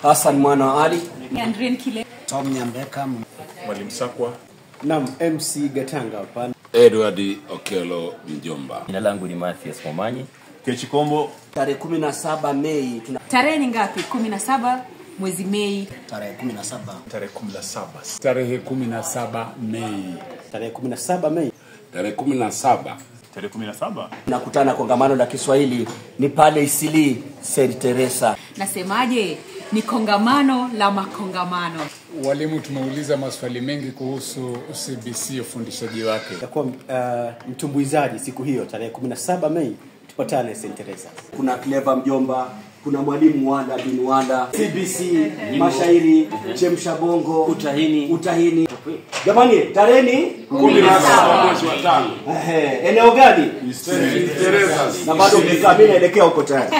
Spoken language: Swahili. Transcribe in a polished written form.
Hassan Mwana wa Ali, Andreen Kile, Tom Nyambeka, Mwalimu Sakwa, Naam, MC Gatanga hapa. Edward Okelo Mjomba. Jina langu ni Mathias Momanyi. Kechikombo. Tarehe 17 Mei tuna Tarehe ni ngapi? 17 mwezi Mei. Tarehe 17. Tarehe 17. Tarehe 17 Mei. Tarehe 17 Mei. Tarehe 17. Tarehe 17. Nakutana kongamano la Kiswahili ni pale Isili St. Teresa. Nasemaje? Ni kongamano la makongamano. Walimu tumeuliza maswali mengi kuhusu CBC, ufundishaji wake. Itakuwa mtumbuizaji siku hiyo tarehe 17 Mei, tupatane St. Teresa. Kuna Clever Mjomba, kuna Mwalimu Wanda bin Wanda, CBC, mashairi, chemsha bongo, utahini. Jamani, tarehe ni 17 mwezi wa 5. Eneo gani? St. Teresa. Na bado mimi naelekea huko tayari.